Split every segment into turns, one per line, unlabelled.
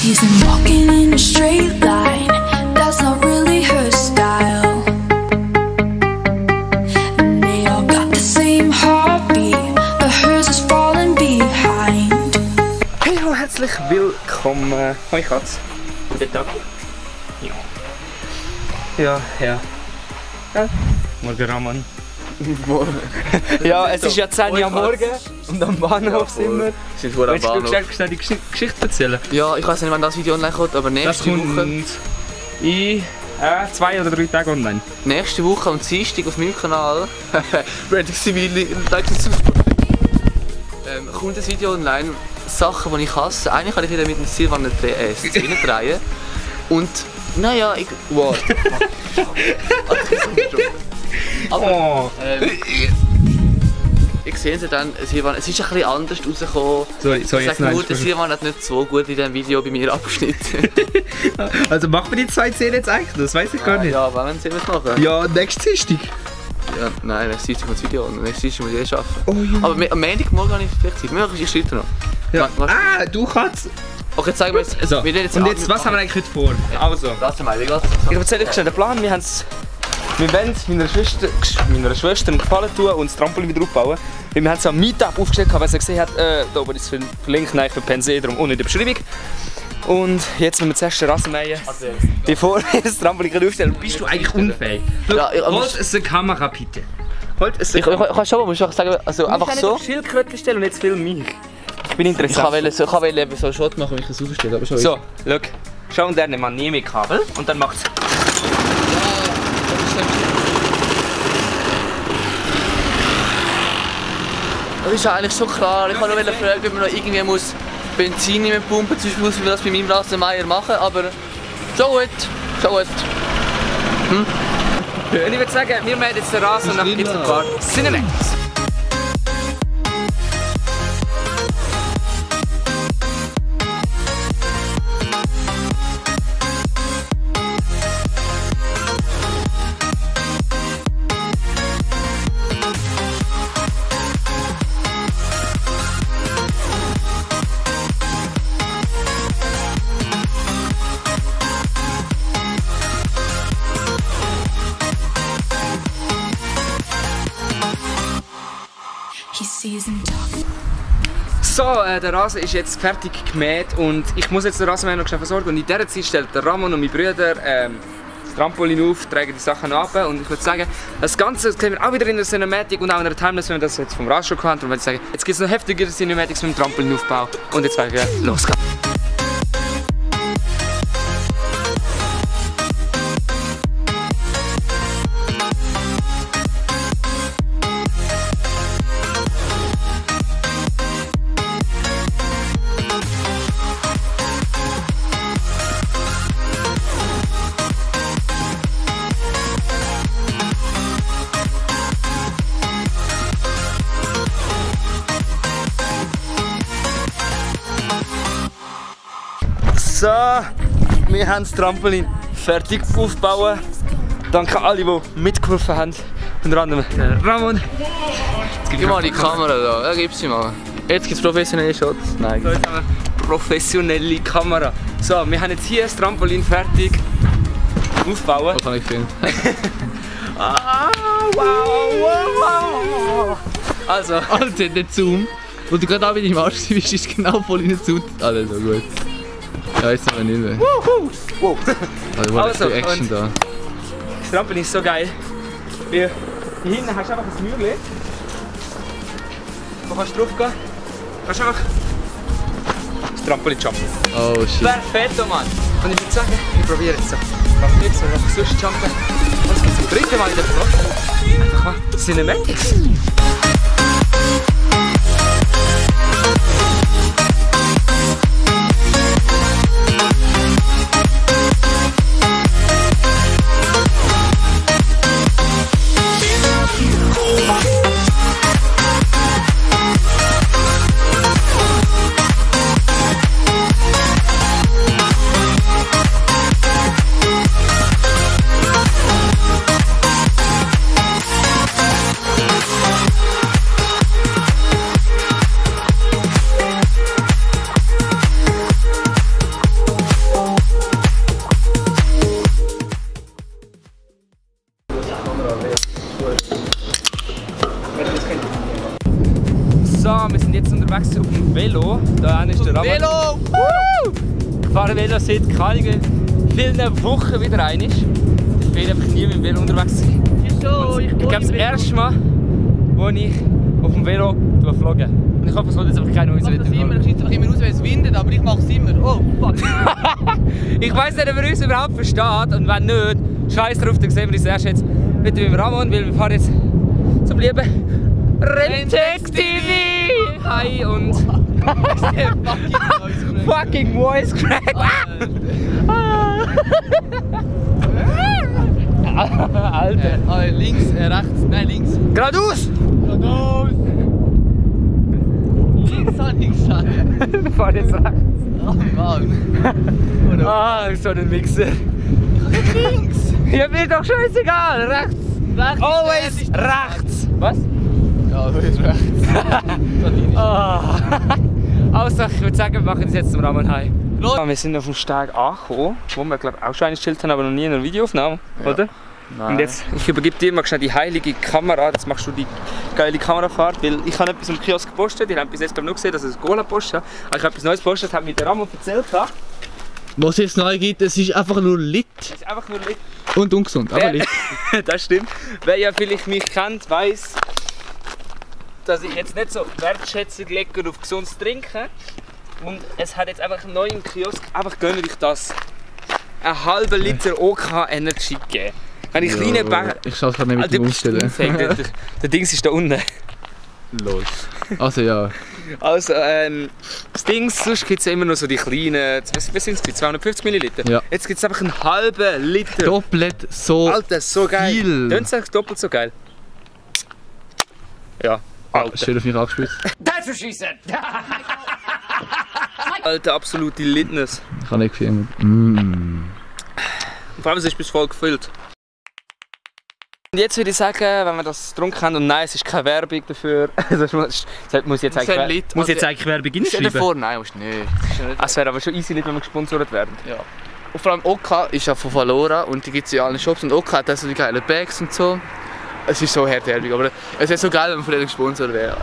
Isn't walking in a straight line, that's not really her style. And they all got the same heartbeat, but hers is falling behind.
Hallo, herzlich willkommen. Hoi Katz. Guten Tag. Ja. Ja. Morgen Ramon.
Morgen.
Ja, es ist ja 10 Uhr am Morgen und am Bahnhof sind wir.
Sind wir am Bahnhof.
Willst du die Geschichte erzählen?
Ja, ich weiß nicht, wann das Video online kommt, aber nächste Woche.
In 2 oder 3 Tagen online.
Nächste Woche am Dienstag auf meinem Kanal. Branding Civili, kommt das Video online. Sachen, die ich hasse. Eigentlich kann ich wieder mit dem Silvan Szene drehen. Und naja, wow. Aber ich sehe sie dann, es ist ein bisschen anders rausgekommen. Ich sage nur, der Silvan hat nicht so gut in diesem Video bei mir abgeschnitten.
Also machen wir die 2 Szenen jetzt eigentlich? Das weiß ich gar nicht.
Ja, wann sehen wir es machen?
Ja, nächstes Dienstag.
Ja, nein, nächstes Dienstag kommt das Video an. Nächstes Dienstag muss ich arbeiten.
Oh, ja.
Aber am Montagmorgen habe ich vielleicht Zeit. Ich schreibe noch.
Ja. Du kannst.
Okay, zeigen wir jetzt.
So. Und jetzt, was haben wir eigentlich heute vor? Also.
Lass mal, ich
erzähle euch schnell den Plan. Wir wollen meiner Schwester einen Gefallen tun und das Trampolin wieder aufbauen. Wir haben so ein Meetup aufgestellt, wer es gesehen hat, da oben ist es verlinkt, nein, für Pensee, darum unten in der Beschreibung. Und jetzt müssen wir zuerst den Rasen mähen, bevor wir das Trampolin aufstellen. Bist du eigentlich unfähig? Holt es eine Kamera bitte.
Ich kann schon, muss ich sagen, also einfach so.
Ich kann Schildkrötchen stellen und jetzt film mich. Ich bin interessant.
Ich wollte so einen Shot machen, wenn ich es aufstelle, aber schon.
So, schau, und dann nehmen wir ein Nehmekabel und dann macht es.
Das ist ja eigentlich so klar. Ich wollte nur fragen, ob man noch irgendwie muss Benzin in pumpen muss, wie wir das bei meinem Rasenmäher machen, aber so gut.
Ich würde sagen, wir mähen jetzt den Rasen und dann gibt es ein paar Cinematics. So, der Rasen ist jetzt fertig gemäht und ich muss jetzt den Rasenmäher noch schnell versorgen. Und in dieser Zeit stellt der Ramon und mein Bruder das Trampolin auf, tragen die Sachen ab und ich würde sagen, das Ganze sehen wir auch wieder in der Cinematic und auch in der Timeless, wenn wir das jetzt vom Rasen schon haben. Und würde ich sagen, jetzt gibt es noch heftigere Cinematics mit dem Trampolinaufbau und jetzt werden wir losgehen. So, wir haben das Trampolin fertig aufgebaut. Danke an alle, die mitgeholfen haben. Unter anderem Ramon.
Gib mal die Kamera da, ja, gib sie mal. Jetzt gibt es professionelle Shots. Nein.
So, jetzt haben wir professionelle Kamera. So, wir haben jetzt hier das Trampolin fertig aufgebaut.
Was kann ich filmen?
Wow. Also.
Alter, der Zoom. Wo du gerade auch wieder im Arsch bist, ist genau voll in den Zoom. Alles so gut. Ja, jetzt noch nicht mehr.
Wow.
Also, die Action da.
Das Trampolin ist so geil. Hier hinten hast du einfach ein Mühle. Du kannst drauf gehen. Du kannst einfach das Trampolin jumpen.
Oh shit.
Perfekt, Mann. Und ich würde sagen, wir probieren jetzt so. Mach nichts, wir machen sonst jumpen. Und es gibt zum 3. Mal in der Vlog. Einfach mal Cinematics. fahre Velo seit vielen Wochen wieder ein. Ich bin einfach nie mit dem Velo unterwegs. Ich glaube, das erste Mal, wo ich auf dem Velo fliege. Und ich hoffe, es kommt jetzt einfach keine Ausrede.
Ich schieße einfach immer raus, wenn es windet, aber ich mache es immer. Oh, fuck.
Ich weiss nicht, ob er uns überhaupt versteht. Und wenn nicht, scheiß drauf, dann sehen wir uns erst jetzt mit dem Ramon, weil wir fahren jetzt zum lieben Rentex TV. Hi und fucking Voice Crack.
Alter. Links, rechts, nein, links.
Geradeaus!
Geradeaus! Links habe ich gesagt.
Wir fahren jetzt rechts.
Oh Mann.
Ah, so ein Mixer.
Links!
Ja, mir doch scheißegal. Rechts.
Rechts.
Always rechts. Was?
Ja, du bist rechts.
Ah. Also, ich würde sagen, wir machen das jetzt zum Rahmen heim. Ja, wir sind auf dem Steig angekommen, wo wir glaube auch schon eingestellt haben, aber noch nie in einer Videoaufnahme, oder?
Nein.
Und jetzt, ich übergebe dir mal schnell die heilige Kamera, jetzt machst du die geile Kamerafahrt, weil ich habe etwas am Kiosk gepostet, ich habe bis jetzt nur gesehen, dass es ein Cola-Post hat, aber ich habe etwas Neues gepostet, habe mir der Ramon erzählt.
Was es neu gibt, es ist einfach nur Lit.
Es ist einfach nur Lit.
Und ungesund, aber Lit.
Das stimmt. Wer ja vielleicht mich kennt, weiss, dass ich jetzt nicht so Wertschätzung lege auf gesundes Trinken. Und es hat jetzt einfach neu im Kiosk, einfach gönne ich das, einen halben Liter OK Energy gegeben. Wenn ich kleine Becher...
Ich schaue es gerade nicht mit dem Umstellen.
Der Dings ist da unten.
Los. Also ja.
Also das Dings, sonst gibt es ja immer noch so die kleinen, was sind es, 250 Milliliter?
Ja.
Jetzt gibt es einfach einen halben Liter.
Doppelt so
Alter, so geil.
viel.
Tönt es doppelt so geil? Ja. Alter.
Schön auf mich angespitzt.
That's what she said! Alter, absolute Litness.
Ich habe nicht gefilmt.
Vor allem, es ist bis voll gefüllt. Und jetzt würde ich sagen, wenn wir das getrunken haben, und nein, es ist keine Werbung dafür. Das muss jetzt eigentlich Werbung
Stell dir
hinschreiben.
vor, nein, musst du nicht.
Es wäre aber schon easy, nicht, wenn wir gesponsert werden.
Ja. Und vor allem Oka ist ja von Valora und die gibt es in allen Shops. Und Oka hat auch so die geilen Bags und so. Es ist so hart Werbung, aber es wäre so geil, wenn wir von denen gesponsert wären.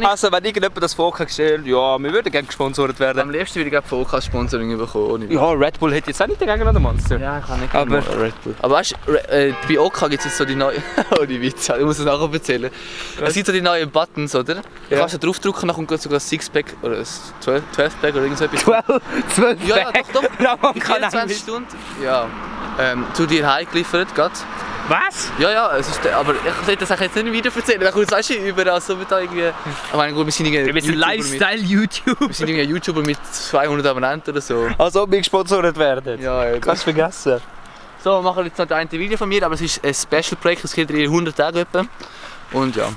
Also, wenn irgendjemand das Vorher gestellt, ja, wir würden gerne gesponsert werden.
Am liebsten würde ich von Oka Sponsoring bekommen.
Ja, Red Bull hätte jetzt auch nicht dagegen an den Monster.
Ja, ich kann nicht
aber
Red Bull. Aber weißt du, bei Oka gibt es jetzt so die neuen... oh, die Witze, ich muss es nachher erzählen. Es gibt so die neuen Buttons, oder? Du kannst da draufdrücken, dann kommt sogar ein Sixpack oder ein 12-Pack oder irgend so etwas.
12
Ja, doch.
Ramon
In
kann
24 Stunden. Ja. Zu dir heimgeliefert, gerade.
Was?
Ja, es ist, aber ich sollte das jetzt nicht wieder erzählen. Dann kommt es überall so mit irgendwie... Ich meine, gut, wir sind irgendwie
Lifestyle-YouTuber.
Wir sind irgendwie ein YouTuber mit 200 Abonnenten oder so.
Als ob wir gesponsert werden.
Ja,
Kannst du vergessen.
So, wir machen jetzt noch ein Video von mir, aber es ist ein Special-Projekt, das geht in 100 Tagen etwa. Und ja.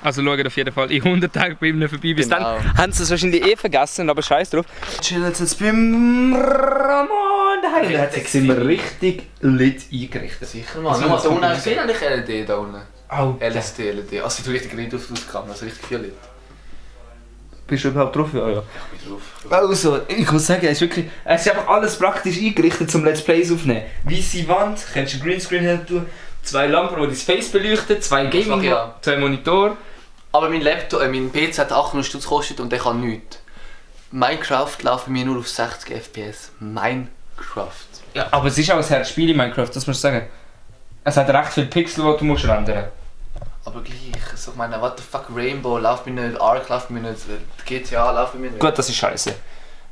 Also schaut auf jeden Fall in 100 Tagen bei ihm vorbei. Bis
Genau.
dann haben sie es wahrscheinlich eh vergessen, aber scheiß drauf. Chillen jetzt beim Ramon daheim. Der hat sich immer richtig lit eingerichtet.
Sicher, Mann. Nur mal da unten gesehen habe ich LED da unten.
Oh,
LSD, LED. Also ich tue richtig Licht auf die Kamera, also richtig viel Licht.
bist du überhaupt drauf? Ja, ja.
Ich bin drauf.
Also, ich muss sagen, es ist einfach alles praktisch eingerichtet zum Let's Plays aufnehmen. Weisse Wand, kannst du Greenscreen hin tun, 2 Lampen, die dein Face beleuchten, 2 Gaming,
ja.
2 Monitore.
Aber mein Laptop, mein PC hat 800 Stutz gekostet und der kann nichts. Minecraft läuft bei mir nur auf 60 FPS. Minecraft.
Ja, aber es ist auch ein Herzspiel in Minecraft, das musst du sagen. Es hat recht viele Pixel, die du musst rendern.
Aber gleich, also ich meine, what the fuck, Rainbow läuft mir nicht, Ark läuft mir nicht, GTA läuft mir nicht.
Gut, das ist scheiße.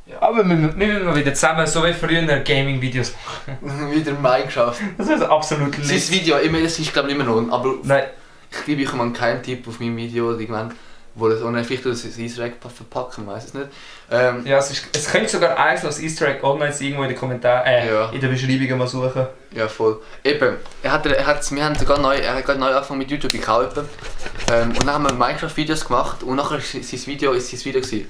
Ja.
Aber wir müssen mal wieder zusammen, so wie früher Gaming-Videos machen.
Wieder Minecraft.
Das ist absolut
Das
lit.
Video, das ist glaube ich immer noch, aber
Nein.
ich gebe euch mal keinen Tipp auf meinem Video, irgendwann, wo das ohne vielleicht das Easter Egg verpacken, weiß es nicht.
Ja, es könnte sogar eins als Easter Egg online sein, irgendwo in den Kommentaren,
Ja.
in den Beschreibungen mal suchen.
Ja, voll. Eben, wir haben gerade neu angefangen mit YouTube, ich auch etwa. Und dann haben wir Minecraft-Videos gemacht und nachher war sein Video gewesen.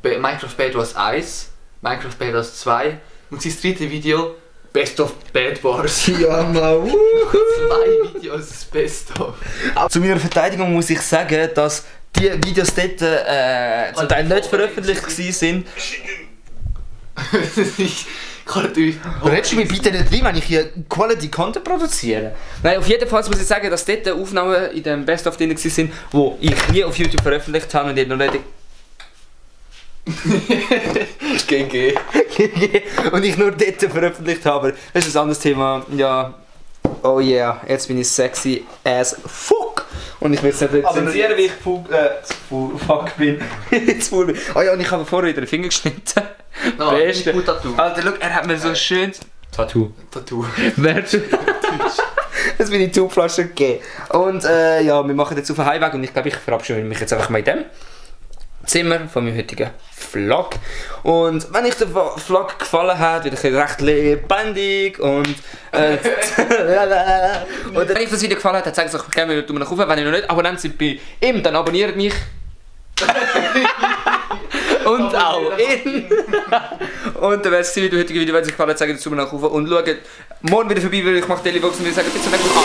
Minecraft Bad Wars 1, Minecraft Bad Wars 2 und sein dritte Video Best of Bad Wars.
Ja, Mann.
2 Videos das Best of.
Zu meiner Verteidigung muss ich sagen, dass die Videos dort zum Teil nicht veröffentlicht waren.
Ich kann natürlich...
Redest du mich bitte nicht rein, wenn ich hier Quality Content produziere? Nein, auf jeden Fall muss ich sagen, dass dort Aufnahmen in dem Best of drin waren, die ich nie auf YouTube veröffentlicht habe und die noch nicht...
GG.
und ich nur dort veröffentlicht habe. Das ist ein anderes Thema. Ja, oh yeah, jetzt bin ich sexy as fuck. Und ich will es nicht rezensieren, wie ich fuck bin. Oh ja, und ich habe vorher wieder den Finger geschnitten.
No,
Beste.
gut Tattoo.
Alter, schau, er hat mir so schön... Tattoo. Das bin ich Tubflasche gegeben. Und ja, wir machen jetzt auf den Heimweg und ich glaube, ich verabschiede mich jetzt einfach mal in dem Zimmer von meinem heutigen Vlog. Und wenn euch der Vlog gefallen hat, wird ich recht lebendig und und wenn euch das Video gefallen hat, dann zeigt es euch gerne mit einem Daumen nach oben. Wenn ihr noch nicht Abonnent seid bei ihm, dann abonniert mich. Und auch ihn. Und dann wäre es das heutige Video, wenn es euch gefallen hat, zeigt es Daumen nach oben und schaut morgen wieder vorbei, weil ich mache Dailyvlogs und wir sagen bis zum nächsten Mal.